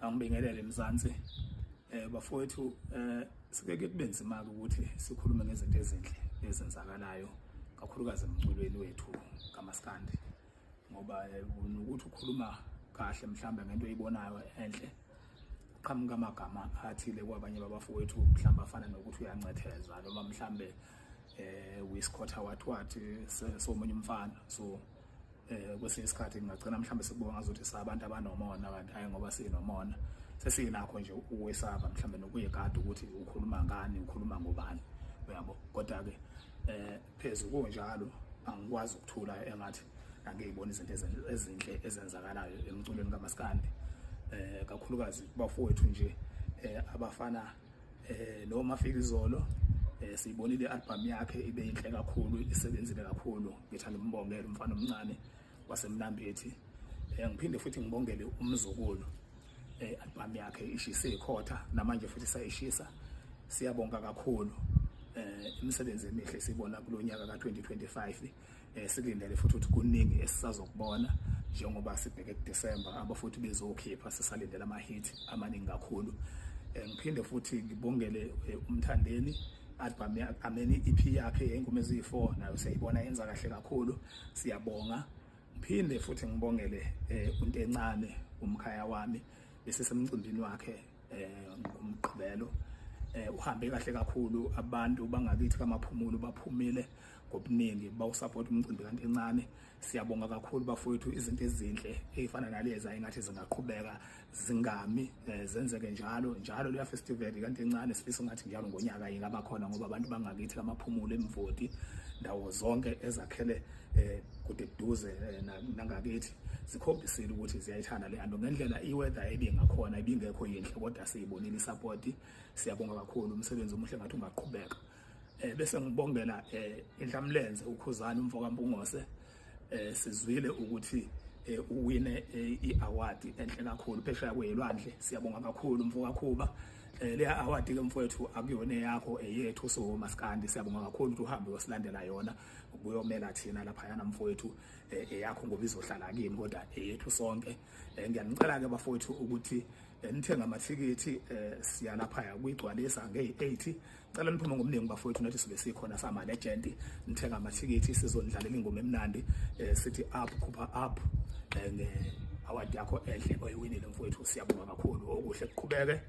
Angibingelele Mzansi. Bafowethu, sike kube nzima ukuthi sikhulume ngezinto ezinhle ezenzakalayo, kakhulukazi emculweni wethu kaMaskandi, ngoba nokuthi ukhuluma kahle mhlambe ngento oyibonayo enhle, qhamuka amagama athile kwabanye babafowethu, mhlawumbe afana nokuthi uyancetheza noma mhlambe uyisikhotha wathi wathi somunye umfana. So kwesinye isikhathi ngingagcina mhlambe sikubuka ngazuthi sabantu abanomona, kanti hayi, ngoba sinomona sesinakho nje ukwesaba mhlambe nokuyigada ukuthi ukhuluma ngani, ukhuluma ngobani, uyabo. Kodwa ke phezu kunjalo angikwazi ukuthula engathi angiyibona izinto ezinhle ezenzakalayo emculweni kaMaskandi, kakhulukazi bafowethu nje abafana noma Mafikizolo. Siyibonile i-album yakhe, ibe inhle kakhulu, isebenzile kakhulu. Ngithanda umbongele umfana omncane wasemnambithi. Ngiphinde futhi ngibongele umzukulu, album yakhe ishise ikhotha, namanje futhi sayishisa. Siyabonga kakhulu imisebenzi emihle sibona kulonyaka ka2025. Sikulindele futhi ukuthi kuningi esisazokubona njengoba sibheke kuDecember, abafuthi bezokhipha, sisalindele ama hit amaningi kakhulu. Ngiphinde futhi ngibongele uMthandeni, album yakhe ameni EP yakhe yengoma eziyi4, nayo siyayibona yenza kahle kakhulu, siyabonga. Ngiphinde futhi ngibongele uNtencane, umkhaya wami, bese semcimbini wakhe ngomgqibelo. Uhambe kahle kakhulu, abantu bangakithi kaMaphumulo baphumile ngobuningi bawusupport umcimbi kaNtencane. Siyabonga kakhulu bafowethu, izinto ezinhle ezifana nalezi ayingathi zingaqhubeka, zingami, zenzeke njalo njalo. Leya festival kaNtencane sifisa ngathi njalo ngonyaka ingaba khona, ngoba abantu bangakithi kaMaphumulo, eMvoti, ndawo zonke ezakhele kude duze nangakithi zikhombisile ukuthi ziyayithanda le nto. Ngendlela i-weather ebingakhona, ibingekho yinhle, kodwa siyibonile isupport. Siyabonga kakhulu, umsebenzi omuhle ngathi ungaqhubeka. Bese ngibongela inhlamlenze uKhuzani umfoka Mpungose. Sizwile ukuthi uwine i-award enhle kakhulu phesheya kwelwandle. Siyabonga kakhulu mfoka Khuba. Leya award ke mfowethu akuyona yakho, eyethu so maskandi. Siyabonga kakhulu ukuthi uhambe wasilandela yona ukuyomela thina lapha yana mfowethu. Eyakho ngoba izohlala kini, kodwa eyethu sonke. Ngiyanicela ke bafowethu ukuthi nithenga amathikithi, siya lapha kuyigcwalisa ngeyi-8. Cela niphume ngomningi bafowethu, nathi sibe sikhona sama legend. Nithenga amathikithi, sizonidlalela ingoma emnandi. Sithi up khupha up nge award yakho enhle oyiwinile mfowethu. Siyabonga kakhulu, okuhle kuqhubeke.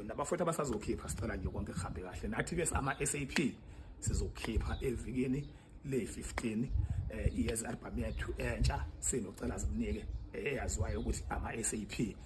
Nabafowethu abasazokhipha, sicela nje konke kuhambe kahle. Nathi ke ama SAP sizokhipha evikini le-15 iyeza album yethu entsha, sinocela zimnike, eyaziwayo ukuthi ama SAP.